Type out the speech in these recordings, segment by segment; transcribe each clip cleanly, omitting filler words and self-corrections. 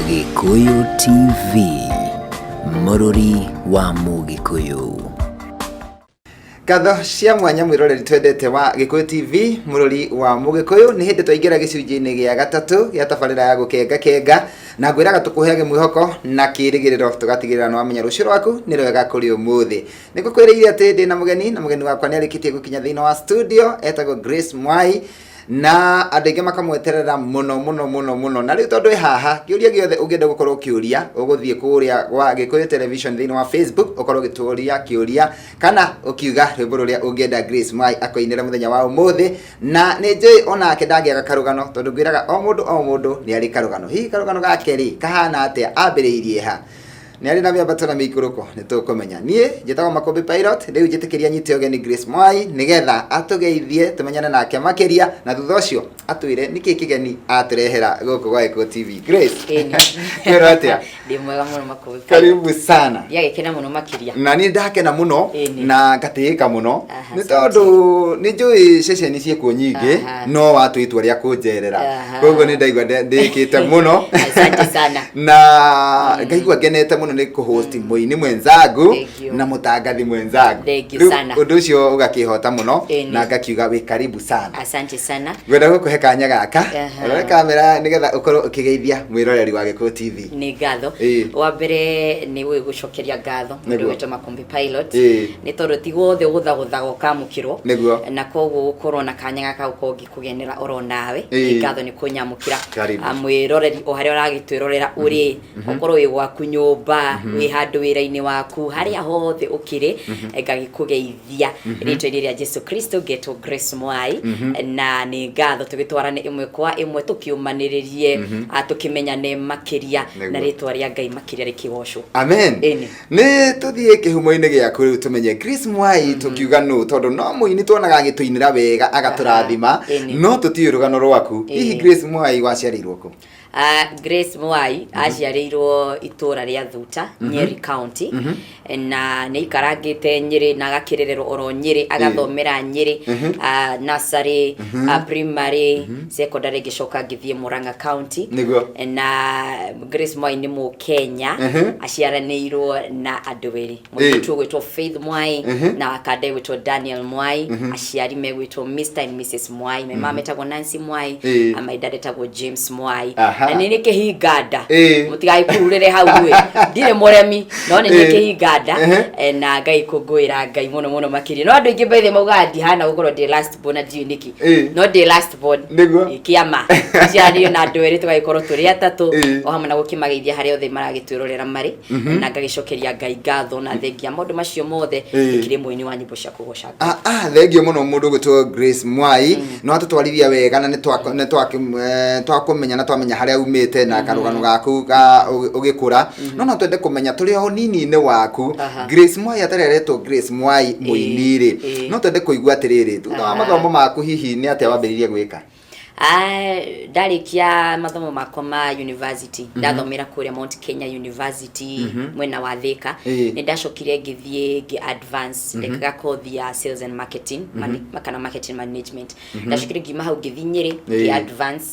Gĩkũyũ TV, mũrũri wa Mũgĩkũyũ. Ngatho cia mwanya mwĩroreri twendete wa Gĩkũyũ TV, mũrũri wa Mũgĩkũyũ. Nĩ hĩndĩ twaingĩra gĩcunjĩ-inĩ gĩa gatatũ gĩa tabarĩra ya Gũkenga Kenga, na ngwĩraga tũkũheage mwĩhoko na kĩrĩgĩrĩro, tũgatigĩrĩra nĩ wamenya rũciũ rwaku nĩ rwega kũrĩ ũmũthĩ. Nĩ ngũkwĩrĩire atĩ ndĩna mũgeni, na mũgeni wakwa nĩ arĩkĩtie gũkinya thĩinĩ wa studio, etagwo Grace Mwai, na andũ aingĩ makamweterera mũno mũno mũno mũno. Na rĩu tondũ ĩ haha, kĩũria gĩothe ũngĩenda gũkorwo ũkĩũria, ũgũthiĩ kũrĩa gwa Gĩkũyũ Television thĩinĩ wa Facebook, ũkorwo ũgĩtũria kĩũria kana ũkiuga rwĩmbo rũrĩa ũngĩenda Grace Mwai akũinĩre mũthenya wa ũmũthĩ. Na nĩ njũĩ onake ndangĩaga karũgano, tondũ ngwĩraga o mũndũ o mũndũ nĩ arĩ karũgano. Hihi karũgano gake rĩ kahana atĩa? Ambĩrĩirie ha? Nĩ arĩ na mĩambato na mĩikũrũko? Nĩ tũkũmenya. Niĩ njĩtagwo Makũmbĩ Pilot. Rĩu njĩtĩkĩria nyite ũgeni Grace Mwai nĩgetha atũgeithie, tũmenyane nake makĩria, na thutha ũcio atwĩre nĩkĩ kĩgeni atũrehera gũkũ gwa Gĩkũyũ TV. Grace, Ĩni. kwĩrwo atĩa? Ndĩ mwega mũno, Makũmbĩ Pilot. Karibu sana. Ndiagĩkena mũno makĩria. Na niĩ ndakena mũno Ĩni. na ngatĩĩka mũno nĩ tondũ nĩ njũĩ ceceni ciĩkuo nyingĩ, no watua itua rĩa kũnjerera, koguo nĩ ndaigua ndĩkĩte mũno. Asante sana. Na ngaigua ngenete mũno nĩ kũhost mũini mwenzangu Thank you. na mũtangathi mwenzangu. Thank you Rĩu sana. ũndũ ũcio ũgakĩhota mũno Ĩni. na ngakiuga wĩ karibu sana. Asante sana. Ngwenda gũkũhe kanya gaka ũrore kamera nĩgetha ũkorwo ũkĩgeithia mwĩroreri wa Gĩkũyũ TV. Nĩ ngatho. Wa mbere nĩ gũgĩgũcokeria ngatho, mũndũ wĩtwo Makumbi Pilot, nĩ tondũ ti wothe ũgũthagũthaga ũkamũkĩrwo. Na koguo gũkorwo na kanya gaka gũkorwo ngĩkũgenera oro nawe, nĩ ngatho nĩ kũnyamũkĩra. Karibu. Ah, mwĩroreri o harĩa ũragĩtwĩrorera ũrĩ, ũkorwo wĩ gwaku nyũmba, wĩ handũ wĩra-inĩ waku, harĩa hothe ũkĩrĩ, ngagĩkũgeithia rĩtwa-inĩ rĩa Jesu Kristo. Ngetwo Grace Mwai, na nĩ ngatho tũgĩtwarane ĩmwe kwa ĩmwe, tũkĩũmanĩrĩrie, tũkĩmenyane makĩria, na rĩtwa rĩa Ngai makĩria rĩkĩgocwo. Amen. Ĩni. Nĩ tũthiĩ kĩhumo-inĩ gĩaku rĩu, tũmenye Grace Mwai tũkiuga nũ, tondũ no mũini tuonaga agĩtũinĩra wega agatũrathima, no tũtiũĩ rũgano rwaku. Hihi Grace Mwai waciarĩirwo kũ? Ah, Grace Mwai aciarĩirwo itũra rĩa Thuta, Nyeri County, na nĩ aikarangĩte Nyĩrĩ na agakĩrererwo oro Nyĩrĩ, agathomera Nyĩrĩ, nursery, primary, secondary, ngĩcoka ngĩthiĩ Murang'a County. Na Grace Mwai nĩ Mũkenya, aciaranĩirwo na andũ erĩ, mũirĩtu ũgwĩtwo Faith Mwai na wakanda ũgwĩtwo Daniel Mwai. Aciari megwĩtwo Mr and Mrs Mwai. My mama etagwo Nancy Mwai, na my dad etagwo James Mwai. Na nĩ nĩ kĩhinganda, mũtigagĩkururĩre hau ĩ, ndirĩ mũremi, no nĩ nĩ kĩhinganda. Na Ngai kũngũĩra Ngai mũno mũno makĩria. No andũ aingĩ by the way maugaga ndihana gũkorwo ndĩ last born, na ndiũĩ nĩkĩ, no ndĩ last born. Kĩama ciaranĩrio na andũ erĩ, tũgagĩkorwo tũrĩ atatũ. O hamwe na gũkĩmageithia harĩa othe maragĩtwĩrorera marĩ, na ngagĩcokeria Ngai ngatho na thengia maũndũ macio mothe, ndĩkĩrĩ mũini wa nyĩmbo cia kũgoca Ngai. Ah, ah, thengio mũno mũndũ ũgwĩtwo Grace Mwai. No atũtwarithia wega na nĩ twakũmenya na twamenya harĩa umĩte na karũgano gaku ga ũgĩkũra, no twende kũmenya tũrĩ o ũnini-inĩ waku, Grace Mwai atarĩ aretwo Grace Mwai mũini rĩ, no twende kũigua atĩrĩrĩ, thutha wa mathomo maku hihi nĩ atĩa wambĩrĩirie gwĩka? Ah, ndarĩkia mathomo makwa ma university, ndathomera kũrĩa Mount Kenya University mwena wa Thika, nĩ ndacokire ngĩthiĩ ngĩ advance, ndekaga kothi ya sales and marketing, kana marketing management. Ndacokire ngiuma hau ngĩthiĩ Nyĩrĩ, ngĩ advance,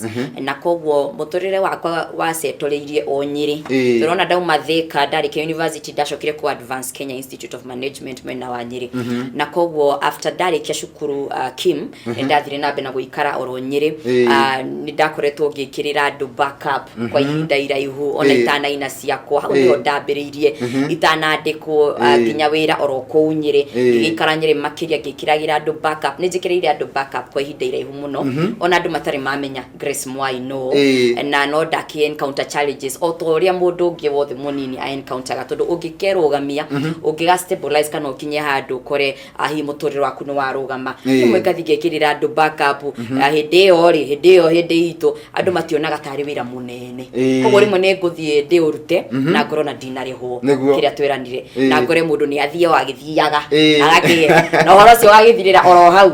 na koguo mũtũrĩre wakwa wacetoreirie o Nyĩrĩ. Tũrona ndauma Thika, ndarĩkia university, ndacokire ku advance Kenya Institute of Management mwena wa Nyĩrĩ, na koguo after ndarĩkia cukuru, Kim, nĩ ndathire na mbere na gũikara oro Nyĩrĩ. Ah, nĩ ndakoretwo ngĩkĩrĩra andũ backup kwa ihinda iraihu ona itanaina ciakwa. Hau nĩho ndambĩrĩirie itanandĩkwo, nginya wĩra oro kũu Nyĩrĩ. Ngĩgĩikara Nyĩrĩ makĩria ngĩkĩragĩra andũ backup. Nĩ njĩkĩrĩire andũ backup kwa ihinda iraihu mũno, ona andũ matarĩ mamenya Grace Mwai no. Na no ndakĩ encounter challenges o ta ũrĩa mũndũ ũngĩ wothe mũnini a encounter, tondũ ũngĩkerũgamia, ũngĩga stabilize kana ũkinye handũ ũkore hihi mũtũrĩre waku nĩ warũgama, rĩmwe ngathiĩ ngekĩrĩra andũ backup. Ah, hĩndĩ ĩyo rĩ, hĩndĩ ĩyo, hĩndĩ itũ andũ mationaga tarĩ wĩra mũnene. Koguo rĩmwe nĩ ngũthiĩ ndĩũrute na ngorwo na ndinarĩhwo kĩrĩa tweranire, na ngore mũndũ nĩ athiĩ o agĩthiaga, agakĩe na ũhoro ũcio ũgagĩthirĩra oro hau.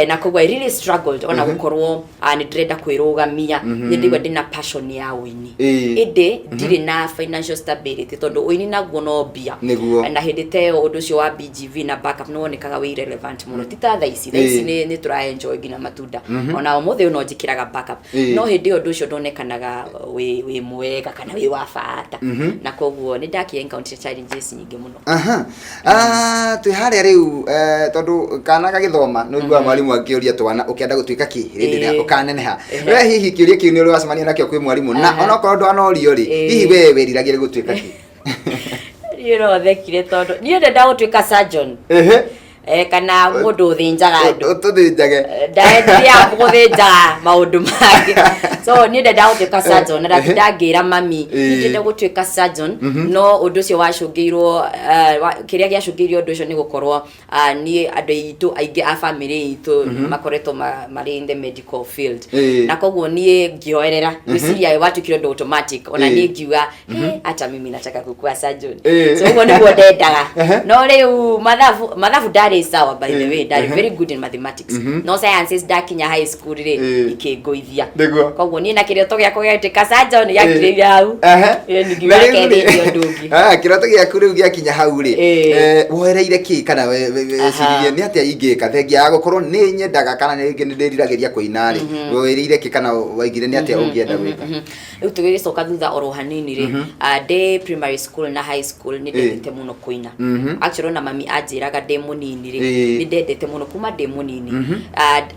Na koguo I really struggled ona gũkorwo nĩ ndĩrenda kwĩrũgamia. Nĩ ndĩigua ndĩna passion ya ũini, ĩndĩ ndirĩ na financial stability, tondũ ũini naguo no mbia. Na hĩndĩ ta ĩyo ũndũ ũcio wa BGV na backup nĩ wonekaga wĩ irrelevant mũno, ti ta thaa ici. Thaa ici nĩ tũra enjoy nginya matunda. Ona ũmũthĩ ũyũ no njĩkĩraga backup. No hĩndĩ ĩyo ũndũ ũcio ndonekanaga wĩ mwega kana wĩ wa bata, na koguo nĩ ndakĩ encounter challenges nyingĩ mũno. Aha. Ah, twĩ harĩa rĩu, tondũ kana gagĩthoma nĩ ũiguaga mwarimũ akĩũria twana, "Ũkĩenda gũtuĩka kĩ hĩndĩ ĩrĩa ũkaneneha?" We hihi kĩũria kĩu nĩ ũrĩ wacemania nakĩo kwĩ mwarimũ? Na onokorwo ndwanorio rĩ, hihi we wĩriragĩria gũtuĩka kĩ? Niĩ no thekire tondũ niĩ ndenda gũtuĩka surgeon, kana mũndũ ũthĩnjaga andũ. Ũtũthĩnjage. Ndaendia gũthĩnjaga maũndũ mangĩ, so niĩ ndenda gũtuĩka surgeon na ndatinda ngĩra mami, "Niĩ ndĩrenda gũtuĩka surgeon." No ũndũ ũcio wacũngĩirwo, kĩrĩa gĩacũngĩirie ũndũ ũcio nĩ gũkorwo, niĩ andũ aitũ aingĩ a family itũ makoretwo marĩ in the medical field, na koguo niĩ ngĩoerera gwĩciria watuĩkire ũndũ automatic, ona niĩ ngiuga, "Hey, hata mimi nataka kukua surgeon." So ũguo nĩguo ndendaga. No rĩu mathabu ndarĩ sawa. By the way, ndarĩ very good in mathematics, no sciences ndakinya high school rĩ, ikĩngũithia. Koguo niĩ na kĩroto gĩakwa gĩa gũtuĩka surgeon gĩakirĩire hau. Ĩĩ, ngiuga Na rĩu rĩ, kethĩtie ũndũ ũngĩ. Ah, kĩroto gĩaku rĩu gĩakinya hau rĩ, woereire kĩ kana weciririe nĩ atĩa ingĩka thengia ya gũkorwo nĩ nyendaga kana rĩngĩ nĩ ndĩriragĩria kũina rĩ, woereire kĩ kana waigire nĩ atĩa ũngĩenda gwĩka? Rĩu tũgĩgĩcoka thutha oro hanini rĩ, ndĩ primary school na high school nĩ ndendete mũno kũina. Actually, ona mami anjĩraga ndĩ mũnini rĩ, nĩ ndendete mũno kuma ndĩ mũnini.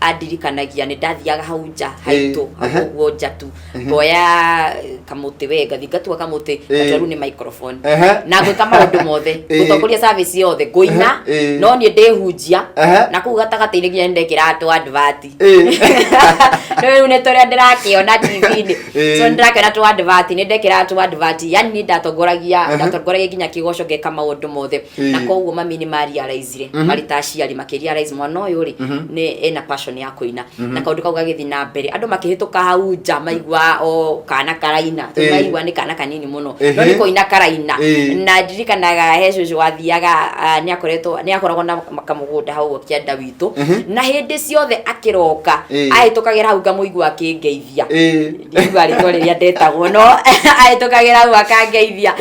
Andirikanagia nĩ ndathiaga hau nja haitũ, hau ũguo nja tu, ngoya kamũtĩ, we ngathiĩ ngatua kamũtĩ, ngatua rĩu nĩ microphone, na gwĩka maũndũ mothe, gũtongoria service yothe, ngũina, no niĩ ndĩhunjia, na kũu gatagatĩ-inĩ nginya nĩndekĩraga tũ advert. Rĩu nĩ tũrĩa ndĩrakĩona TV-inĩ. So nĩ ndĩrakĩona tũ advert, nĩ ndekĩraga tũ advert, yani nĩ ndatongoragia nginya kĩgoco, ngeka maũndũ mothe. Na koguo mami nĩ marealizire, marĩ ta aciari makĩrealize mwana ũyũ rĩ, nĩ ena passion ya kũina, na kaũndũ kau gagĩthiĩ na mbere. Andũ makĩhĩtũka hau nja maigua o kana karaina. Maigua nĩ kana kanini mũno, no nĩ kũina karaina. Na ndirikanaga he cũcũ wathiaga, nĩ akoragwo na kamũgũnda hau kĩanda witũ, na hĩndĩ ciothe akĩroka, ahĩtũkagĩra hau ngamũigua akĩngeithia. Ndigua rĩtwa rĩrĩa ndetagwo, no ahĩtũkagĩra hau akangeithia.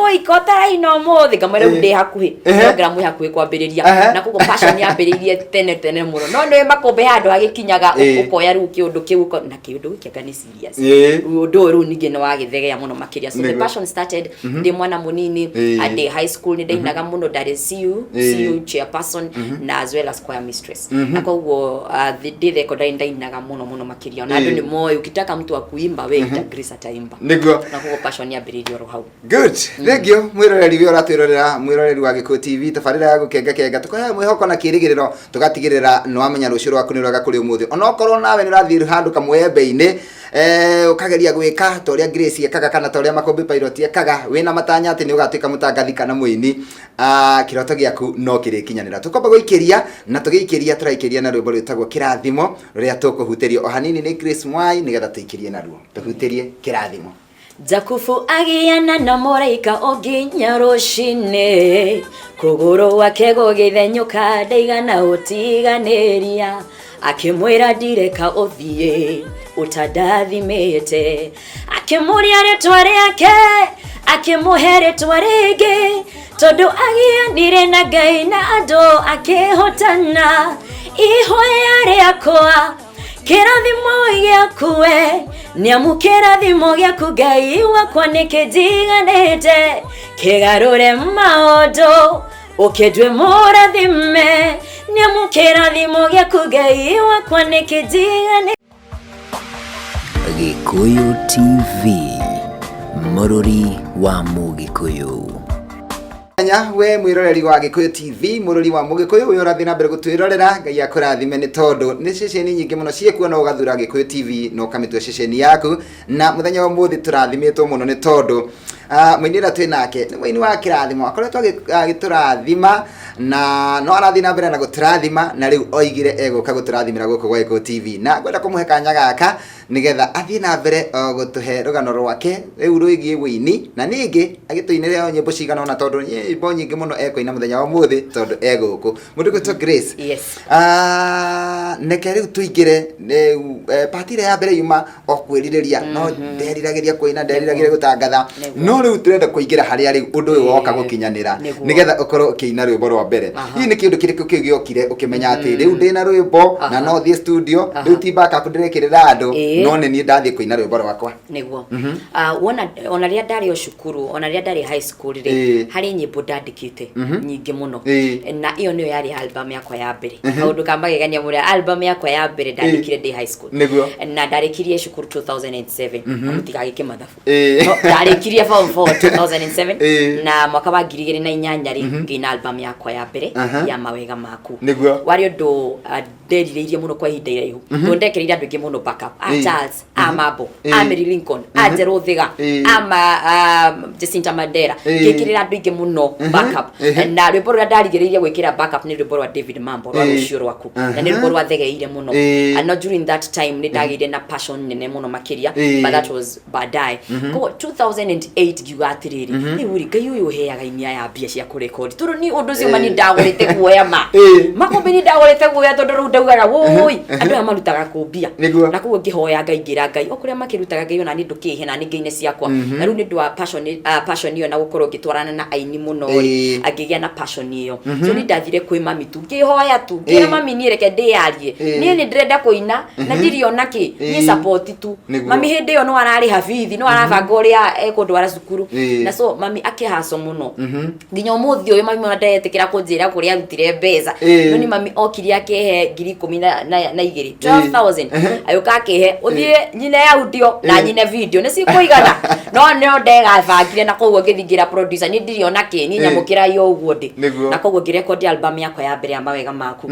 "Oi, ko ũtaraina ũmũthĩ?" Ngamwĩra, "Rĩu ndĩ hakuhĩ." Nongera mwĩ hakuhĩ kwambĩrĩria. Na koguo passion yambĩrĩirie tene tene mũno, no nĩ makũmbĩ handũ hagĩkinyaga, ũkoya rĩu kĩũndũ kĩu na kĩũndũ gĩkĩ anga nĩ serious. Ũndũ ũyũ rĩu ningĩ nĩ wagĩthegea mũno makĩria. So the passion started ndĩ mwana mũnini. Ndĩ high school nĩ ndainaga mũno, ndarĩ CU CU chairperson na as well as choir mistress, na koguo ndĩ secondary ndainaga mũno mũno makĩria, na andũ nĩ moĩ ukitaka mtu wa kuimba, we ita Grace, ataimba. Na koguo passion yambĩrĩirie oro hau. Good, thengio mwiroreri we ũratwĩrorera, mwiroreri wa Gĩkũyũ TV, tabarĩra ya gũkenga kenga, tũkahe mwĩhoko na kĩrĩgĩrĩro, tũgatigĩrĩra nĩ wamenya rũciũ rwaku nĩ rwega kũrĩ ũmũthĩ, onokorwo nawe nĩ ũrathiĩ handũ kamwembe-inĩ, ũkageria gwĩka ta ũrĩa Grace ekaga kana ta ũrĩa Makũmbĩ Pilot ekaga, wĩna matanya atĩ nĩ ũgatuĩka mũtangathi kana mũini, kĩroto gĩaku no kĩrĩkinyanĩra. Tũkwamba gũikĩria na tũgĩikĩria, tũraikĩria na rwĩmbo rwĩtagwo Kĩrathimo, rũrĩa tũkũhutĩrio o hanini nĩ Grace Mwai, nĩgetha tũikĩrie naruo, tũhutĩrie Kĩrathimo. Jakubu agĩana na mũraika o nginya rũcinĩ, kũgũrũ gwake gũgĩthenyũka, ndaigana gũtiganĩria. Akĩmwĩra, "Ndireka ũthiĩ ũtandathimĩte." Akĩmũria rĩtwa rĩake, akĩmũhe rĩtwa rĩngĩ, tondũ agĩanire na Ngai na andũ akĩhotana. Ihoya rĩakwa, kĩrathimo gĩaku, we nĩamu kĩrathimo gĩaku Ngai wakwa nĩkĩnjiganĩte, kĩgarũre maũndũ, ũkĩndue mũrathime, nĩamu kĩrathimo gĩaku Ngai wakwa nĩkĩnjiganĩte. Gĩkũyũ TV, mũrũri wa Mũgĩkũyũ. Nya we mwiroreri wa Gĩkũyũ TV, mũrũri wa Mũgĩkũyũ, ũyũ ũrathiĩ na mbere gũtwĩrorera, Ngai akũrathime, nĩ tondũ nĩ ceceni nyingĩ mũno ciĩkuo, no ũgathura Gĩkũyũ TV na ũkamĩtua ceceni yaku. Na mũthenya wa ũmũthĩ tũrathimĩtwo mũno, nĩ tondũ mũini ũrĩa twĩ nake nĩ mũini wa kĩrathimo, akoretwo agĩtũrathima na no arathiĩ na mbere na gũtũrathima, na rĩu oigire egũka gũtũrathimĩra gũkũ gwa Gĩkũyũ TV, na ngwenda kũmũhe kanya gaka nĩgetha athiĩ na mbere o gũtũhe rũgano rwake rĩu rwĩgiĩ wĩini, na ningĩ agĩtũinĩre o nyĩmbo cigana ũna, tondũ nyĩmbo nyingĩ mũno ekũina mũthenya wa ũmũthĩ tondũ egũkũ. Mũndũ gwĩtwo Grace. Yes. Ah, neke rĩu tũingĩre rĩu, part ĩrĩa ya mbere yuma o kwĩrirĩria, no nderiragĩria kũina, nderiragĩria gũtangatha. No No rĩu tũrenda kũingĩra harĩa rĩu ũndũ ũyũ woka gũkinyanĩra, nĩgetha ũkorwo ũkĩina rwĩmbo rwa mbere. Hihi nĩ kĩũndũ kĩrĩkũ kĩu gĩokire ũkĩmenya atĩ rĩu ndĩna rwĩmbo na no thiĩ studio, rĩu ti backup ndĩrekĩrĩra andũ, no nĩ niĩ ndathiĩ kũina rwĩmbo rwakwa? Nĩguo. Ah, wona ona rĩrĩa ndarĩ o cukuru, ona rĩrĩa ndarĩ high school rĩ, harĩ nyĩmbo ndandĩkĩte nyingĩ mũno. Na ĩyo nĩyo yarĩ album yakwa ya mbere. Kaũndũ ka magegania mũno, album yakwa ya mbere ndandĩkire ndĩ high school. Na ndarĩkirie cukuru 2007, na mũtigagĩke mathabu. No, ndarĩkirie form 4 2007, na mwaka wa 2008 rĩ, ngĩina album yakwa ya mbere ya Mawega Maku. Warĩ ũndũ nderirĩirie mũno kwa ihinda iraihu, tondũ ndekereire andũ aingĩ mũno backup, a Charles, a Mambo, a Mary Lincoln, a Njerũ Thiga, a Jacinta Mandera. Ngĩkĩrĩra andũ aingĩ mũno backup. Na rwĩmbo rũrĩa ndarigĩrĩirie gwĩkĩra backup nĩ rwĩmbo rwa David Mambo rwa Rũciũ Rwaku, na nĩ rwĩmbo rwathegeire mũno. And no during that time nĩ ndagĩire na passion nene mũno makĩria, but that was baadaye. Koguo 2008 ngiuga atĩrĩrĩ, rĩu rĩ, Ngai ũyũ ũheaga inia ya mbia cia kũrekondi, tondũ ni ũndũ ũcio mani ndagũrĩte guoya ma makũmbĩ, ni ndagũrĩte guoya, tondũ rĩu ndaugaga wũi, andũ aya marutaga kũ mbia? Na koguo ngĩhoya Ngai, ngĩra Ngai o kũrĩa makĩrutaga, Ngai ona niĩ ndũkĩhe na niĩ ngĩine ciakwa. Na rĩu nĩ ũndũ wa passion ĩyo na gũkorwo ngĩtwarana na aini mũno rĩ, ngĩgĩa na passion ĩyo. So niĩ ndathire kwĩ mami tu, ngĩhoya tu, ngĩra mami, niĩ reke ndĩyarie, niĩ nĩ ndĩrenda kũina na ndirĩ ona kĩ, niĩ support tu. Mami hĩndĩ ĩyo no ararĩha bithi, no arabanga ũrĩa ekũndwara cukuru. Na so mami akĩhaco mũno nginya ũmũthĩ ũyũ. Mami ona ndetĩkĩra kũnjĩra kũrĩa arutire mbeca. No ni mami okire akĩhe ngiri ikũmi na igĩrĩ, 12,000. Agĩũka akĩhe, ũthiĩ nyine audio na nyine video nĩ cikũigana. No no ndegabangire, na koguo ngĩthiĩ ngĩra producer, niĩ ndirĩ ona kĩ, niĩ nyamũkĩra yo ũguo ndĩ. Na koguo ngĩrekondi album yakwa ya mbere ya Mawega Maku.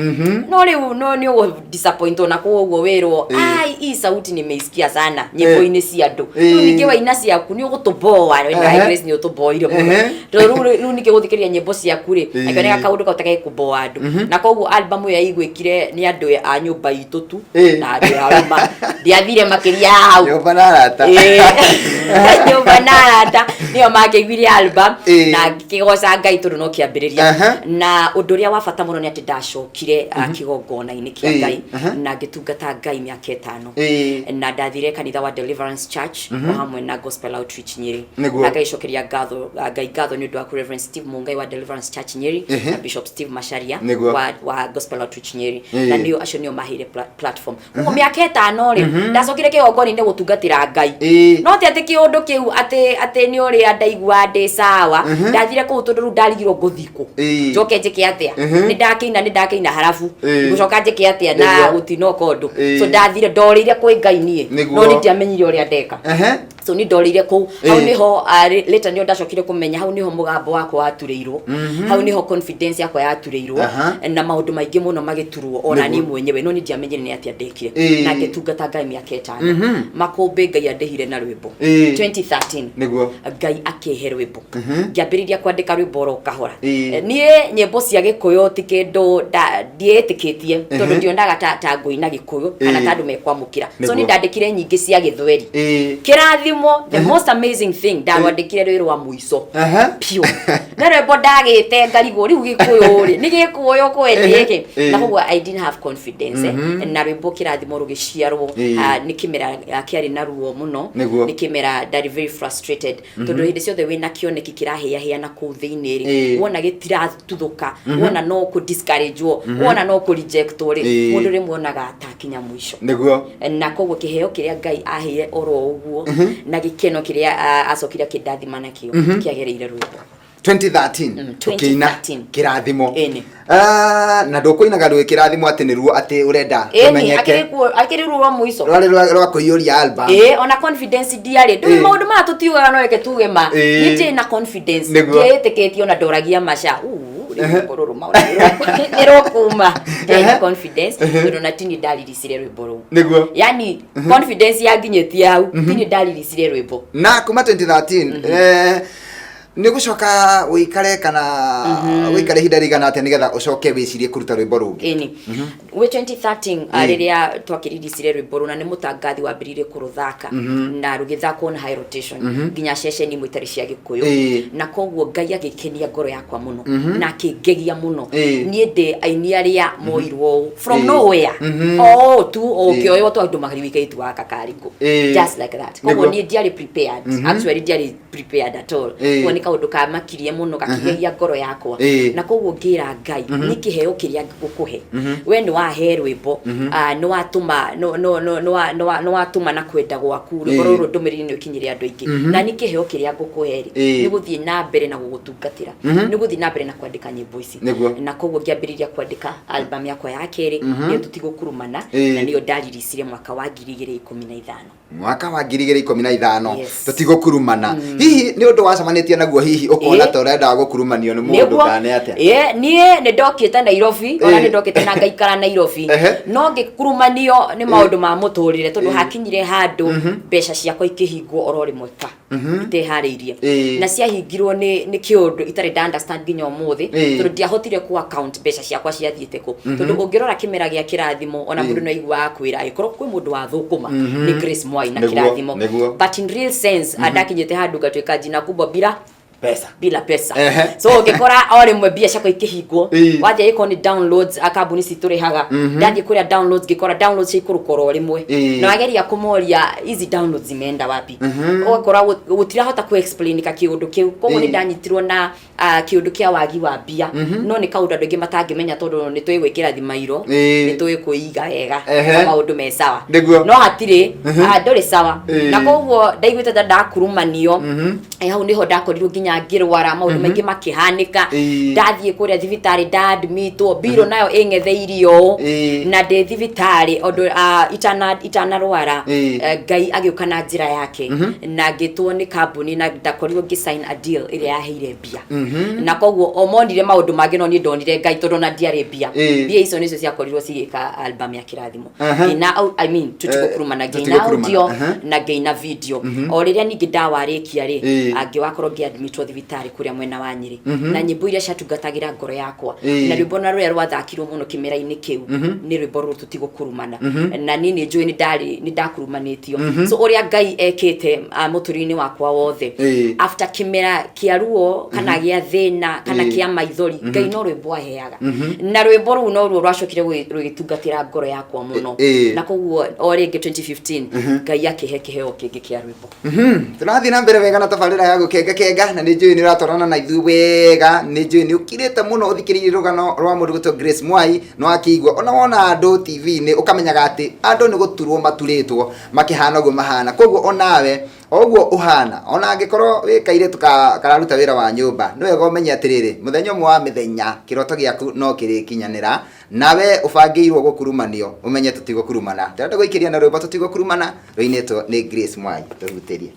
No rĩu no nĩ ũgũ disappointwo, na koguo wĩrwo, ai, hii sauti nimeisikia sana nyĩmbo-inĩ cia andũ. Rĩu ningĩ waina ciaku nĩ ũgũtũboa we. Grace, nĩ ũtũboire mũno. Tondũ rĩu ningĩ gũthikĩrĩria nyĩmbo ciaku rĩ, akĩoneka kaũndũ kau ta gekũboa andũ. Na koguo album ĩyo yaiguĩkire nĩ andũ a nyũmba itũ tu na andũ a rũma, ndiathire makĩria ya hau. Nyũmba na arata. Nyũmba na arata nĩo makĩiguire album. Na ngĩkĩgoca Ngai tondũ no kĩambĩrĩria. Na ũndũ ũrĩa wa bata mũno nĩ atĩ ndacokire kĩgongona-inĩ kĩa Ngai na ngĩtungata Ngai mĩaka 5. Na ndathire kanitha wa Deliverance Church o hamwe na Gospel Outreach Nyeri. Na ngaicokeria ngatho Ngai ngatho nĩ ũndũ waku, Reverend Steve Mungai wa Deliverance Church Nyeri na Bishop Steve Macharia wa Gospel Outreach Nyeri. Na nĩo acio nĩo maheire platform. Koguo mĩaka 5 rĩ, ndacokire kĩgongona-inĩ gũtungatĩra Ngai. No ti atĩ kĩũndũ kĩu atĩ nĩ ũrĩa ndaigua ndĩ sawa. Ndathire kũu tondũ rĩu ndarigirwo ngũthiĩ kũ, njoke njĩke atĩa. Nĩ ndakĩina harabu, ngũcoka njĩke atĩa na gũtinoka ũndũ. So ndathire ndorĩire kwĩ Ngai niĩ. No nĩ ndiamenyire ũrĩa ndeka. So nĩ ndorĩire kũu hau. Nĩho later nĩho ndacokire kũmenya hau nĩho mũgambo wakwa waturĩirwo, hau nĩho confidence yakwa yaturĩirwo na maũndũ maingĩ mũno magĩturwo ona niĩ mwenyewe, no nĩ ndiamenyire nĩ atĩa ndekire. Na ngĩtungata Ngai mĩaka 5. Makũmbĩ Ngai andĩhire na rwĩmbo 2013. Ngai akĩhe rwĩmbo, ngĩambĩrĩria kwandĩka rwĩmbo oro kahora. Niĩ nyĩmbo cia Gĩkũyũ ti kĩndũ ndiĩtĩkĩtie, tondũ ndionaga ta ngũina Gĩkũyũ kana ta andũ mekwamũkĩra. So nĩ ndandĩkire nyingĩ cia Gĩthweri. Kĩrathimo, the most amazing thing, ndarwandĩkire rwĩ rwa mũico piũ, na rwĩmbo ndagĩte ngarigwo rĩu Gĩkũyũ rĩ, nĩ Gĩkũyũ kwendĩ gĩkĩ. Na koguo I didn't have confidence, na rwĩmbo Kĩrathimo rũgĩciarwo. Nĩ kĩmera kĩarĩ na ruo mũno. Nĩ kĩmera ndarĩ very frustrated, tondũ hĩndĩ ciothe wĩna kĩoneki kĩrahĩahĩa na kũu thĩinĩ rĩ, wona gĩtiratuthũka, wona no kũ discourage-wo, wona no kũ reject-wo rĩ, mũndũ rĩmwe onaga atakinya mũico. Na koguo kĩheo kĩrĩa Ngai aheire oro ũguo na gĩkeno kĩrĩa acokire akĩndathima nakĩo kĩagereire rwĩmbo. 2013, ũkĩina 2013. Kĩrathimo. Ĩni. Ah, na ndũkũinaga rwĩ Kĩrathimo atĩ nĩruo atĩ ũrenda Ĩni. tũmenyeke? Akĩrĩ ruo rwa mũico. Rwarĩ rwa kũiyũria album. Ĩĩ, ona confidence ndiarĩ. Ndũĩ maũndũ maya tũtiugaga, no reke tuge ma. Niĩ ndirĩ na confidence. Ndiĩtĩkĩtie, ona ndoragia maca. Rĩu kũrũrũma ona nĩ rũkuma. Ndiarĩ na confidence tondũ na tini ndaririsire rwĩmbo rũu. Yani confidence yanginyĩtie hau, tini ndaririsire rwĩmbo. Na kuma 2013, Nĩ gũcoka ũikare kana ũikare ihinda rĩigana atĩa nĩgetha ũcoke wĩcirie kũruta rwĩmbo rũngĩ? Ĩni, wĩ 2013, rĩrĩa twakĩriricire rwĩmbo rũu na nĩ mũtangathi wambĩrĩirie kũrũthaka na rũgĩthakwo na high rotation nginya ceceni imwe itarĩ cia Gĩkũyũ, na koguo Ngai agĩkenia ngoro yakwa mũno na akĩngegia mũno. Niĩ ndĩ aini arĩa moirwo ũũ from nowhere, o ũũ tu o ũkĩoywo tu andũ magĩrĩirwo wa kakarikũ, just like that. Koguo niĩ ndiarĩ prepared, actually ndiarĩ prepared at all. Koguo nĩ kaũndũ kamakirie mũno, gakĩgegia ngoro yakwa, na koguo ngĩra Ngai, nĩ kĩheo kĩrĩa ngũkũhe we, nĩ wahe rwĩmbo, nĩ watũma nĩ watũma na kwenda gwaku rwĩmbo rũrũ, ndũmĩrĩri nĩ ũkinyĩre andũ aingĩ, na nĩ kĩheo kĩrĩa ngũkũhe rĩ, nĩ gũthiĩ na mbere na gũgũtungatĩra, nĩ gũthiĩ na mbere na kwandĩka nyĩmbo ici. Na koguo ngĩambĩrĩria kwandĩka album yakwa ya kerĩ, nĩyo Tũtigũkurumana, na nĩyo ndariricire mwaka wa 2015. Mwaka wa 2015. Yes. Tũtigũkurumana. Hihi nĩ ũndũ wacemanĩtie naguo, hihi ũkona ta ũrenda gũkurumanio nĩ mũndũ, kana nĩ atĩa? Ĩĩ, niĩ nĩ ndokĩte Nairobi, ona nĩ ndokĩte na ngaikara Nairobi, no ngĩkurumanio nĩ maũndũ ma mũtũrĩre, tondũ hakinyire handũ mbeca ciakwa ikĩhingwo oro rĩmwe ka iteharĩirie, na ciahingirwo nĩ kĩũndũ itarĩ nda understand nginya ũmũthĩ, tondũ ndiahotire ku account mbeca ciakwa ciathiĩte kũ, tondũ ũngĩrora kĩmera gĩa kĩrathimo, ona mũndũ no aiguaga kwĩra angĩkorwo kwĩ mũndũ wa thũkũma nĩ Grace Mwai na kĩrathimo. But in real sense, ndakinyĩte handũ ngatuĩka jina kubwa bila pesa. Bila pesa. So ũngĩkora o rĩmwe mbia ciakwa ikĩhingwo, wathiĩ angĩkorwo nĩ downloads, a kambuni citũrĩhaga, ndathiĩ kũrĩa downloads, ngĩkora downloads ciaikũrũka oro rĩmwe, na wageria kũmoria hizi downloads zimeenda wapi, ũgakora gũtirahota ku explain ka kĩũndũ kĩu. Koguo nĩ ndanyitirwo na kĩũndũ kĩa wagi wa mbia, no nĩ kaũndũ andũ aingĩ matangĩmenya, tondũ nĩ tũĩ gwĩkĩra thimairo, nĩ tũĩ kwĩiga wega na maũndũ me sawa. No hatirĩ, ndũrĩ sawa. Na koguo ndaiguĩte ta ndakurumanio. Hau niho ndakorirwo nginya ngĩrwara, maũndũ maingĩ makĩhanĩka. Ndathiĩ kũrĩa thibitarĩ, ndaadmitwo, mbirũ nayo ĩng'etheirie ũũ, na ndĩ thibitarĩ ũndũ itanarwara, Ngai agĩũka na njĩra yake na ngĩtwo nĩ kambuni na ndakorirwo ngĩ sign a deal ĩrĩa yaheire mbia, na koguo o monire maũndũ mangĩ, no niĩ ndonire Ngai, tondũ ona ndiarĩ mbia. Mbia icio nĩcio ciakorirwo cigĩka album ya kĩrathimo. Ngĩina I mean, Tũtigũkurumana, ngĩina Tũtigũkurumana. audio na ngĩina video. O rĩrĩa ningĩ ndawarĩkia rĩ, angĩwakorwo ngĩadmitwo thibitarĩ kũrĩa mwena wa Nyĩrĩ, na nyĩmbo iria ciatungatagĩra ngoro yakwa, na rwĩmbo na rũrĩa rwathakirwo mũno kĩmera-inĩ kĩu nĩ rwĩmbo rũrũ Tũtigũkurumana, na niĩ nĩ njũĩ nĩ ndarĩ nĩ ndakurumanĩtio. So ũrĩa Ngai ekĩte mũtũrĩre-inĩ wakwa wothe, after kĩmera kĩa ruo kana gĩa thĩna kana kĩa maithori, Ngai no rwĩmbo aheaga, na rwĩmbo rũu noruo rwacokire rũgĩtungatĩra ngoro yakwa mũno. Na koguo o rĩngĩ 2015 Ngai akĩhe kĩheo kĩngĩ kĩa rwĩmbo. Tũrathiĩ na mbere wega na tabarĩra ya gũkenga kenga, na nĩ njũĩ nĩ ũratwarana na ithuĩ wega, nĩ njũĩ nĩ ũkirĩte mũno ũthikĩrĩirie rũgano rwa mũndũ gwĩtwo Grace Mwai. Nĩ wakĩigua ona wona andũ TV-inĩ, ũkamenyaga atĩ andũ nĩ gũturwo maturĩtwo makĩhana ũguo mahana. Koguo onawe o ũguo ũhana, ona angĩkorwo wĩ kairĩtu kararuta wĩra wa nyũmba, nĩ wega ũmenye atĩrĩrĩ, mũthenya ũmwe wa mĩthenya kĩroto gĩaku no kĩrĩkinyanĩra. Nawe ũbangĩirwo gũkurumanio, ũmenye tũtigũkurumana. Ndĩrenda gũikĩria na rwĩmbo Tũtigũkurumana rũinĩtwo nĩ Grace Mwai. Tũhutĩrie.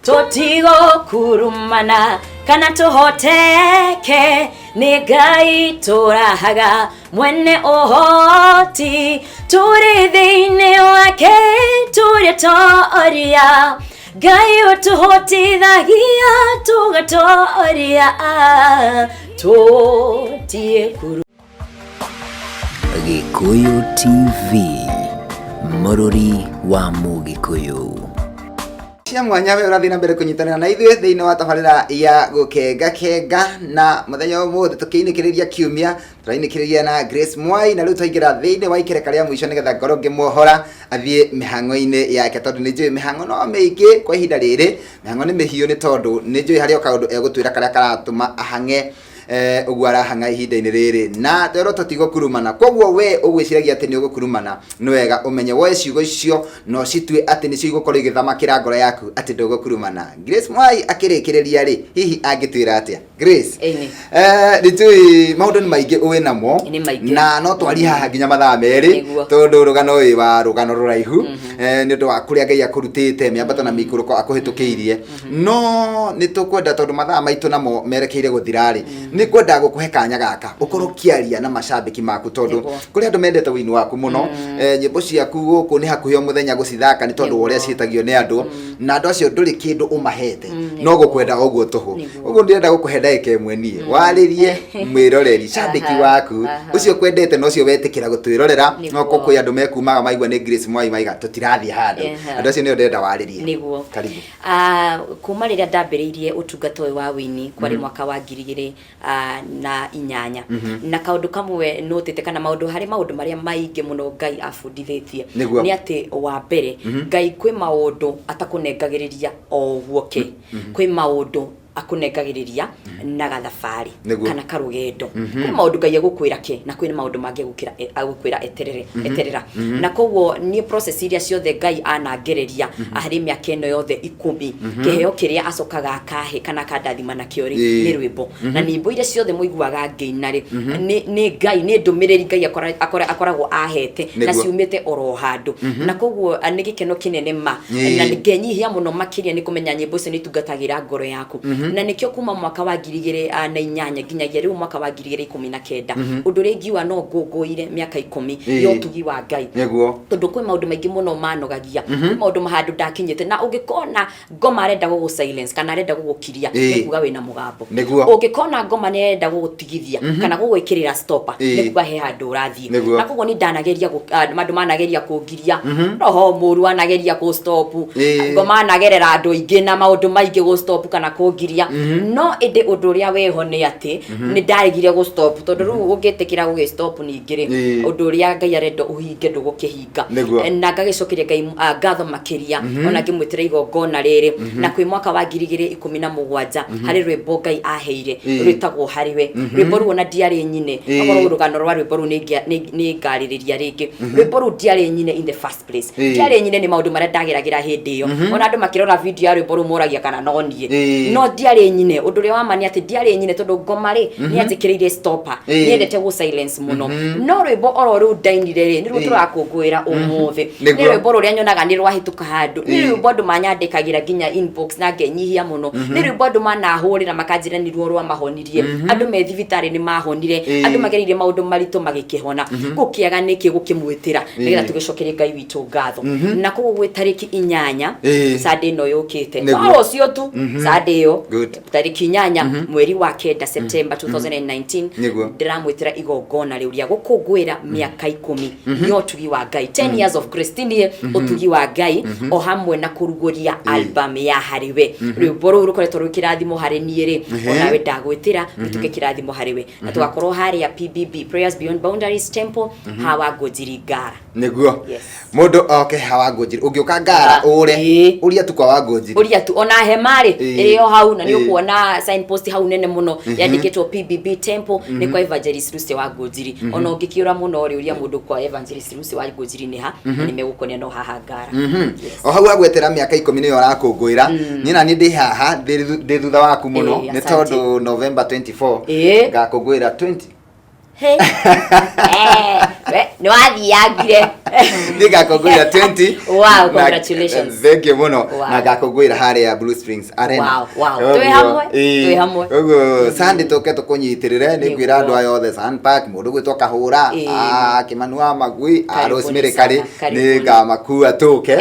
Tũtigũkurumana kana tũhoteke, nĩ Ngai tũrahaga mwene ũhoti, tũrĩ thĩinĩ wake tũrĩ toria, Ngai ũtũhotithagia tũgatoria, tũtiĩkuru. Gĩkũyũ TV, mũrũri wa Mũgĩkũyũ. Cia mwanya, we ũrathiĩ na mbere kũnyitanĩra na ithuĩ thĩinĩ wa tabarĩra ya gũkenga kenga, na mũthenya wa ũmũthĩ tũkĩinĩkĩrĩria kiumia, tũrainĩkĩrĩria na Grace Mwai, na rĩu twaingĩra thĩinĩ wa ikereka rĩa mũico nĩgetha ngorwo ngĩmuohora athiĩ mĩhang'o-inĩ yake, tondũ nĩ njũĩ mĩhang'o no mĩingĩ kwa ihinda rĩrĩ, mĩhang'o nĩ mĩhiũ, nĩ tondũ nĩ njũĩ harĩ o kaũndũ egũtwĩra karĩa karatũma ahang'e ũguo arahang'a ihinda-inĩ rĩrĩ, na twerwo tũtigũkurumana. Koguo we ũgwĩciragia atĩ nĩ ũgũkurumana, nĩ wega ũmenye woe ciugo icio na ũcitue atĩ nĩcio igũkorwo igĩthamakĩra ngoro yaku atĩ ndũgũkurumana. Grace Mwai akĩrĩkĩrĩria rĩ, hihi angĩtwĩra atĩa, Grace? Ĩni. Nĩ njũĩ maũndũ nĩ maingĩ ũĩ namo, Nĩ maingĩ. na no twarie haha nginya mathaa 2, tondũ rũgano wĩ wa rũgano rũraihu, nĩ ũndũ wa kũrĩa Ngai akũrutĩte, mĩambato na mĩikũrũko akũhĩtũkĩirie. No nĩ tũkwenda, tondũ mathaa maitũ namo merekeire gũthira rĩ, Nĩ ngwendaga gũkũhe kanya gaka ũkorwo ũkĩaria na macambĩki maku, tondũ kũrĩ andũ mendete wĩini waku mũno. Nyĩmbo ciaku gũkũ nĩ hakuhĩ o mũthenya gũcithaka nĩ tondũ wa ũrĩa ciĩtagio nĩ andũ, na andũ acio ndũrĩ kĩndũ ũmahete no gũkwenda o ũguo tũhũ. Ũguo ndĩrenda gũkũhe ndagĩka ĩmwe niĩ warĩrie mwĩroreri cambĩki waku ũcio kwendete na ũcio wetĩkĩra gũtwĩrorera. No kwĩ andũ mekumaga maigua nĩ Grace Mwai maiga tũtirathiĩ handũ. Andũ acio nĩo ndĩrenda warĩrie. Karibu. Kuma rĩrĩa ndambĩrĩirie ũtungata ũyũ wa wĩini kwarĩ mwaka wa 2008, na kaũndũ kamwe nũtĩte kana maũndũ harĩ maũndũ marĩa maingĩ mũno Ngai abundithĩtie nĩ atĩ wa mbere, Ngai kwĩ maũndũ atakũnengagĩrĩria o ũguo ke, kwĩ maũndũ akũnengagĩrĩria na gathabarĩ kana karũgendo. Kwĩ maũndũ Ngai egũkwĩra ke, na kwĩ maũndũ mangĩ agũkwĩra eterere, eterera. Na koguo niĩ process iria ciothe Ngai anangereria harĩ mĩaka ĩno yothe 10, kĩheo kĩrĩa acokaga akahe kana akandathima nakĩo rĩ, nĩ rwĩmbo. Na nyĩmbo iria ciothe mũiguaga ngĩina rĩ, nĩ Ngai, nĩ ndũmĩrĩri Ngai akoragwo ahete na ciumĩte oro handũ. Na koguo nĩ gĩkeno kĩnene ma na ngenyihia mũno makĩria nĩ kũmenya nyĩmbo icio nĩ itungatagĩra ngoro yaku. Na nĩkĩo kuma mwaka wa 2008 nginyagia rĩu mwaka wa 2019, ũndũ ũrĩa ingiuga no ngũngũire mĩaka 10 ya ũtugi wa Ngai, tondũ kwĩ maũndũ maingĩ mũno manogagia, kwĩ maũndũ mahandũ ndakinyĩte. Na ũngĩkona ngoma arenda gũgũ silence kana arenda gũgũkiria, nĩ kuga wĩna mũgambo. Ũngĩkona ngoma nĩ arenda gũgũtigithia kana gũgwĩkĩrĩra stopper, nĩ kuga he handũ ũrathiĩ. Na koguo nĩ ndanageria andũ manageria kũngiria, roho mũru anageria kũ stop, ngoma anagerera andũ aingĩ na maũndũ maingĩ gũ stop kana kũngiria. No ĩndĩ ũndũ ũrĩa wĩho nĩ atĩ nĩ ndaregire gũ stop, tondũ rĩu ũngĩtĩkĩra gũgĩ stop ningĩ rĩ, ũndũ ũrĩa Ngai arenda ũhinge ndũgũkĩhinga. Na ngagĩcokeria Ngai ngatho makĩria, ona ngĩmwĩtĩra igongona rĩrĩ. Na kwĩ mwaka wa 2017 harĩ rwĩmbo Ngai aheire rwĩtagwo Harĩ We. Rwĩmbo rũu ona ndiarĩ nyine. Okorwo rũgano rwa rwĩmbo rũu nĩ ngarĩrĩria rĩngĩ, rwĩmbo rũu ndiarĩ nyine in the first place. Ndiarĩ nyine nĩ maũndũ marĩa ndageragĩra hĩndĩ ĩyo. Ona andũ makĩrora video ya rwĩmbo rũu moragia kana no niĩ. No ndiarĩ nyine. Ũndũ ũrĩa wa ma nĩ atĩ ndiarĩ nyine, tondũ ngoma rĩ, nĩ anjĩkĩrĩire stopper, nĩ endete gũ silence mũno. No rwĩmbo oro rũu ndainire rĩ, nĩruo tũrakũngũĩra ũmũthĩ. Nĩ rwĩmbo rũrĩa nyonaga nĩ rwahĩtũka handũ, nĩ rwĩmbo andũ manyandĩkagĩra nginya inbox na ngenyihia mũno, nĩ rwĩmbo andũ manahũrĩra makanjĩra nĩ ruo rwamahonirie. Andũ me thibitarĩ nĩ mahonire, andũ magereire maũndũ maritũ magĩkĩhona. Gũkĩaga nĩkĩ gũkĩmwĩtĩra nĩgetha tũgĩcokerie Ngai witũ ngatho? Na koguo gwĩ tarĩki 8, Sunday ĩno yũkĩte, no rũciũ tu, Sunday ĩyo, tarĩki 8 mweri wa 9, September 2019, ndĩramwĩtĩra igongona rĩu rĩa gũkũngũĩra mĩaka 10 ya ũtugi wa Ngai, 10 years of grace, tinie ũtugi wa Ngai, o hamwe na kũrugũria album ya Harĩ We, rwĩmbo rũu rũkoretwo rwĩ kĩrathimo harĩ niĩ rĩ, onawe ndagwĩtĩra rũtuĩke kĩrathimo harĩ we. Na tũgakorwo harĩa PBB, Prayers Beyond Boundaries Temple, hawa Ngũnjiri Ngara. Nĩguo. Mũndũ oke hawa Ngũnjiri, ũngĩũka Ngara ũre ũria tu kwa wa Ngũnjiri. Ũria tu, ona hema rĩ, ĩrĩ o hau, na nĩ ũkuona signpost hau nene mũno yandĩkĩtwo PBB Temple, nĩ kwa Evangelist Lucy wa Ngũnjiri. Ona ũngĩkĩũra mũno rĩ, ũria mũndũ kwa Evangelist Lucy wa Ngũnjiri nĩ ha, na nĩ megũkuonia no haha Ngara. Yes. O hau agwetera mĩaka 10 nĩyo ũrakũngũĩra, niĩ na niĩ ndĩ haha ndĩ thutha waku mũno, nĩ tondũ November 24 ngakũngũĩra 20. Hey. We, nĩ wathiangire. Niĩ ngakũngũĩra 20. Wow, congratulations. Thank you mũno. Na ngakũngũĩra harĩa Blue Springs Arena. Wow. Twĩ hamwe, twĩ hamwe. Ũguo Sunday tũke tũkũnyitĩrĩre. Nĩ ngwĩra andũ aya othe Sun Park, mũndũ gwĩtwo Kahũra, Kĩmanu wa Magui, Rosemary Karĩ, nĩ ngamakua tũke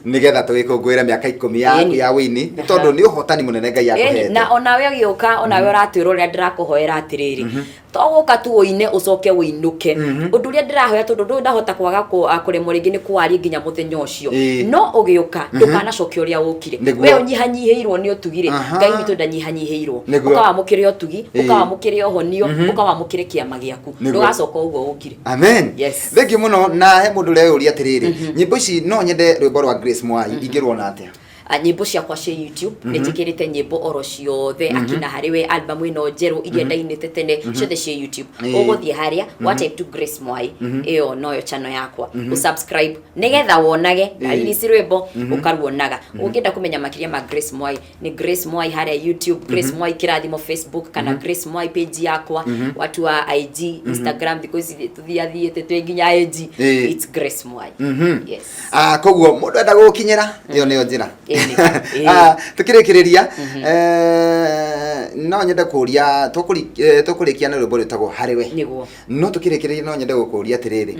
nĩgetha tũgĩkũngũĩre mĩaka 10 yaku ya wĩini, nĩ tondũ nĩ ũhotani mũnene Ngai akũhete. Na onawe ũgĩũka, onawe ũratwĩrorera, ndĩrakũhoera atĩrĩrĩ, to gũka tu ũine ũcoke ũinũke. Ũndũ ũrĩa ndĩrahoya, tondũ ndũĩ ndahota kwaga kũremwo rĩngĩ nĩ kũwaria nginya mũthenya ũcio, no ũgĩũka ndũkanacoke ũrĩa ũkire. We ũnyihanyihĩirwo nĩ ũtugi rĩ, Ngai witũ ndanyihanyihĩirwo. Ũka wamũkĩre ũtugi, ũka wamũkĩre ũhonio, ũka wamũkĩre kĩama gĩaku, ndũgacoka ũguo ũkire. Amen. Thank you mũno. Na he mũndũ ũreyũria atĩrĩrĩ, nyĩmbo ici no nyende rwĩmbo rwa Grace Mwai, ingĩruona atĩa? Nyĩmbo ciakwa ciĩ YouTube. Nĩ njĩkĩrĩte nyĩmbo oro ciothe, akina Harĩ We, album ĩno njerũ, iria ndainĩte tene, ciothe ciĩ YouTube. Ũgũthiĩ harĩa wa type to Grace Mwai, ĩyo noyo channel yakwa, ũsubscribe nĩgetha wonage ndaririci rwĩmbo ũkaruonaga. Ũngĩenda kũmenya makĩria ma Grace Mwai, nĩ Grace Mwai harĩa YouTube, Grace Mwai Kĩrathimo Facebook, kana Grace Mwai page yakwa, watu wa IG, Instagram, thikũ ici tũthiathiĩte twĩ nginya IG. It's Grace Mwai. Yes. Koguo mũndũ enda gũgũkinyĩra, ĩyo nĩyo njĩra. Tukĩrĩkĩrĩria, No nyende kũria, tũkũrĩkia na rwĩmbo rwĩtagwo Harĩ We. Nĩguo. No tũkĩrĩkĩrĩria no nyende gũkũria atĩrĩrĩ,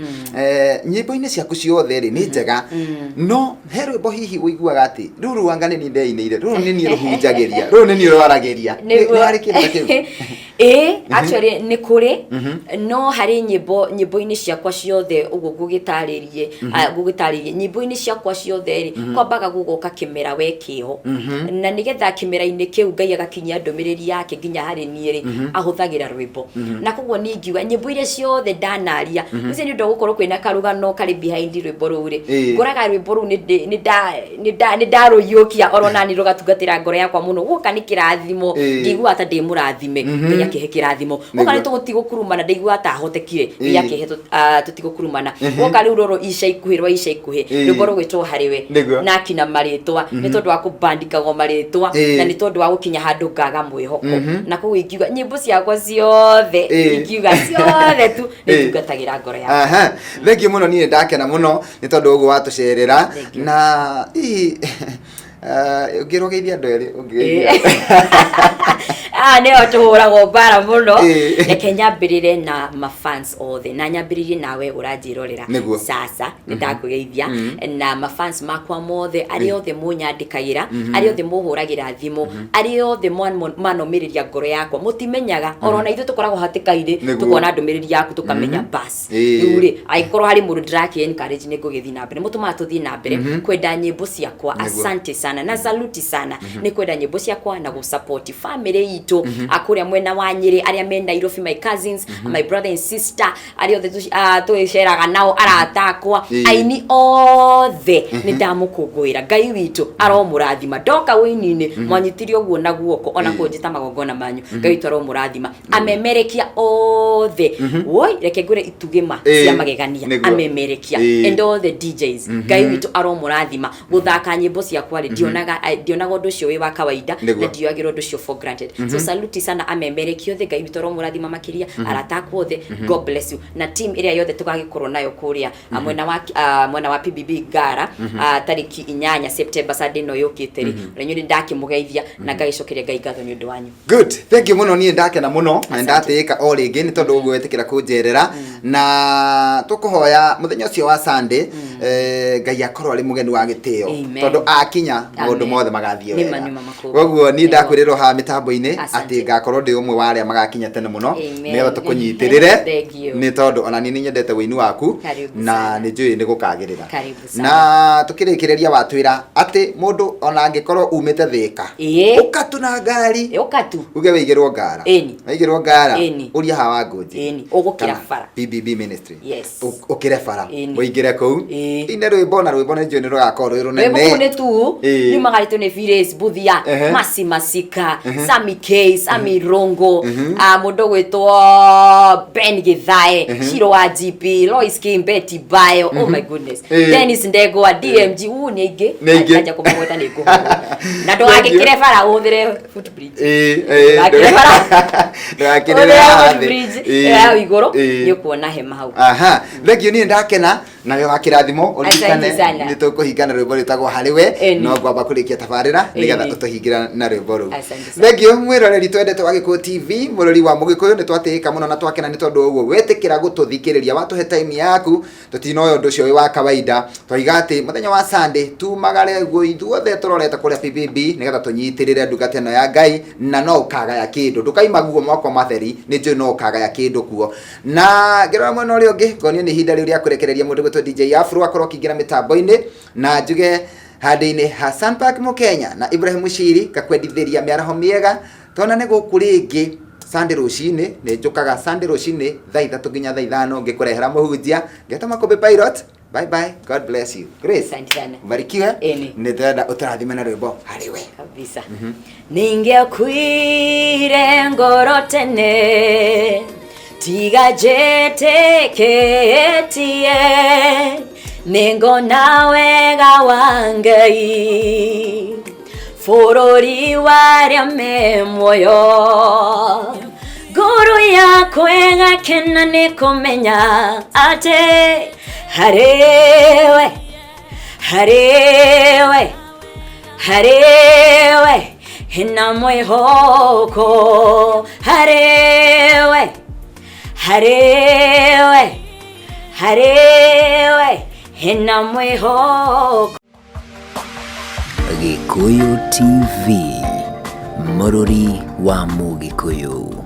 nyĩmbo-inĩ ciaku ciothe rĩ nĩ njega, no he rwĩmbo hihi ũiguaga atĩ rũrũ anga nĩ niĩ ndeinĩire, rũrũ nĩ niĩ rũhunjagĩria, rũrũ nĩ niĩ rwaragĩria? Nĩ harĩ kĩndũ ta kĩu? Ĩĩ, actually nĩ kũrĩ, no harĩ nyĩmbo, nyĩmbo-inĩ ciakwa ciothe ũguo ngũgĩtarĩrie, ngũgĩtarĩrie nyĩmbo-inĩ ciakwa ciothe rĩ, kwambaga gũgoka kĩmera we kĩho, na nĩgetha kĩmera-inĩ kĩu Ngai agakinyia ndũmĩrĩri yake nginya harĩ niĩ rĩ, ahũthagĩra rwĩmbo. Na koguo niĩ ingiuga nyĩmbo iria ciothe ndanaria, ũcio nĩ ũndũ wa gũkorwo kwĩna karũgano karĩ behind rwĩmbo rũu rĩ, ngoraga rwĩmbo rũu nĩ ndarũiyũkia oro nani rũgatungatĩra ngoro yakwa mũno. Guoka nĩ kĩrathimo, ngĩiguaga ta ndĩ mũrathime, Ngai akĩhe kĩrathimo. Guoka nĩ tũtigũkurumana, ndaiguaga ta hotekire, Ngai akĩhe tũtigũkurumana. Guoka rĩu rũrũ ica ikuhĩ, rwa ica ikuhĩ, rwĩmbo rũgwĩtwo Harĩ We, na akina marĩtwa, nĩ tondũ wa kũbandikagwo marĩtwa, na nĩ tondũ wa gũkinya handũ ngaga mwĩhoko. Na koguo ingiuga nyĩmbo ciakwa ciothe, ingiuga ciothe tu nĩ tungatagĩra ngoro yakwa. Aha, thengiũ mũno, niĩ ndakena mũno nĩ tondũ ũguo watũcerera. Thank you. Na hihi ũngĩrwo geithia andũ erĩ ũngĩgeithia? Ah, nĩyo tũhũragwo mbara mũno. Reke nyambĩrĩre na mafans othe, na nyambĩrĩrie nawe ũranjĩrorera. Sasa nĩ ndakũgeithia na mafans makwa mothe, arĩa othe mũnyandĩkagĩra, arĩa othe mũhũragĩra thimũ, arĩa othe manomĩrĩria ngoro yakwa. Mũtimenyaga oro na ithuĩ tũkoragwo hatĩka-inĩ, tũkona ndũmĩrĩri yaku tũkamenya bas. Rĩu rĩ, angĩkorwo harĩ mũndũ ndĩrakĩ encourage nĩ ngũgĩthiĩ na mbere, mũtũmaga tũthiĩ na mbere kwenda nyĩmbo ciakwa. Asante sana na saluti sana nĩ kwenda nyĩmbo ciakwa na gũsupport family itũ kũrĩa mwena wa Nyĩrĩ, arĩa me Nairobi, my cousins, my brother and sister, arĩa othe tũgĩceraga nao, arata akwa, aini othe, nĩ ndamũkũngũĩra. Ngai witũ aromũrathima. Ndoka ũini-inĩ mwanyitire ũguo na guoko, ona kũnjĩta magongona manyu. Ngai witũ aromũrathima, amemerekia othe. Woi, reke ngwĩre itugĩma cia magegania. Amemerekia and all the DJs, Ngai witũ aromũrathima. Gũthaka nyĩmbo ciakwa rĩ, ndionaga ndionaga ũndũ ũcio wĩ wa kawaida, na ndioyagĩra ũndũ ũcio for granted. So saluti sana amemerekia othe, Ngai witũ aromũrathima makĩria. Arata akwa othe, God bless you, na team ĩrĩa yothe tũgagĩkorwo nayo kũrĩa mwena wa PBB Ngara, tarĩki 8 September, Sunday ĩno yũkĩte rĩ, na inyuĩ nĩ ndakĩmũgeithia na ngagĩcokeria Ngai ngatho nĩ ũndũ wanyu. Good, thank you mũno. Niĩ ndakena mũno na ndatĩĩka o rĩngĩ nĩ tondũ ũguo wetĩkĩra kũnjerera, na tũkũhoya mũthenya ũcio wa Sunday, Ngai akorwo arĩ mũgeni wa gĩtĩo, Amen. tondũ akinya maũndũ Amen. mothe magathiĩ Nĩma, wega. nĩma makũmbĩ. Koguo niĩ Nĩguo. ndakwĩrĩrwo haha mĩtambo-inĩ Asante. atĩ ngakorwo ndĩ ũmwe wa arĩa magakinya tene mũno Amen. nĩgetha tũkũnyitĩrĩre, Thank you. nĩ tondũ ona niĩ nĩ nyendete wũini waku, Karibu na sana. nĩ njũĩ nĩ gũkagĩrĩra. Karibu sana. Na tũkĩrĩkĩrĩria, watwĩra atĩ mũndũ ona angĩkorwo umĩte Thĩka, ũka tu na ngari, Ũka tu. Uge wĩigĩrwo ngara. Wĩigĩrwo ngara, ũria hawa ngũnji. Ĩni, ũgũkĩra bara. PBB Ministry. Yes. Ũkĩre bara, ũingĩre kũu, ine rwĩmbo, na rwĩmbo nĩ njũĩ nĩ rũgakorwo rwĩ rwĩmbo rũnene. Kũu nĩ tu nyumaga nĩ Phyllis Buthia, Masi Masika, Sami K, Sami Rongo, mũndũ gwĩtwo Ben Githae, Shiro wa GP, Lois Kimbeti Bayo, oh my goodness, Dennis Ndegwa, DMG, uu nĩ aingĩ. Nĩ aingĩ. Anja kũmagweta nĩ ngũhũrwo. Na ndũgagĩkĩre bara ũhũthĩre footbridge. Ndũgakĩrĩre Ndũgakĩrĩre haha thĩ. footbridge ĩyo igũrũ, nĩ ũkuona hema hau. Aha, thengiũ, niĩ ndakena nawe wa kĩrathimo. Ũririkane Asante sana. nĩ tũkũhinga na rwĩmbo rwĩtagwo Harĩ We. No ngwamba kũrĩkia tabarĩra nĩgetha ũtũhingĩra na rwĩmbo rũu. Asante sana. Thengiũ mwĩroreri twendete wa Gĩkũyũ TV, mũrori wa Mũgĩkũyũ, nĩ twatĩĩka mũno na twakena nĩ tondũ ũguo wetĩkĩra gũtũthikĩrĩria, watũhe time yaku. Tũtinoya ũndũ ũcio wĩ wa kawaida. Twaiga atĩ mũthenya wa Sunday tumagare guo ithuothe tũrorete kũrĩa PBB nĩgetha tũnyitĩrĩre ndungata ĩno ya Ngai, na no ũkagaya kĩndũ, ndũkaima guo moko matheri, nĩ njũĩ no ũkagaya kĩndũ kuo. Na ngĩrora mwena ũrĩa ũngĩ ngonio nĩ ihinda rĩu rĩa kũrekereria mũndũ gwĩtwo DJ Afro akorwo akĩingĩra mĩtambo-inĩ, na njuge handũ-inĩ ha Sunpark Mũkenya na Ibrahim Mushiri, ngakwendithĩria mĩaraho mĩega. Tuonane gũkũ rĩngĩ Sunday rũcinĩ. Nĩ njũkaga Sunday rũcinĩ thaa 3 nginya thaa 5 ngĩkũrehera mũhunjia ngeta Makũmbĩ Pilot. Bye bye, God bless you. Grace, Asante sana. ubarikiwe. Nĩ ndĩrenda ũtũrathime na rwĩmbo Harĩ We. Kabisa. Ningĩakuire ngoro tene, tiga njĩtĩkĩtie, nĩngona wega wa Ngai bũrũri warĩa me muoyo. Ngoro yakwa ĩgakena nĩ kũmenya atĩ harĩwe, harĩwe, harĩwe Hena mwĩhoko harĩwe, harĩwe, harĩwe, hena mwĩhoko. Gĩkũyũ TV, mũrũri wa Mũgĩkũyũ.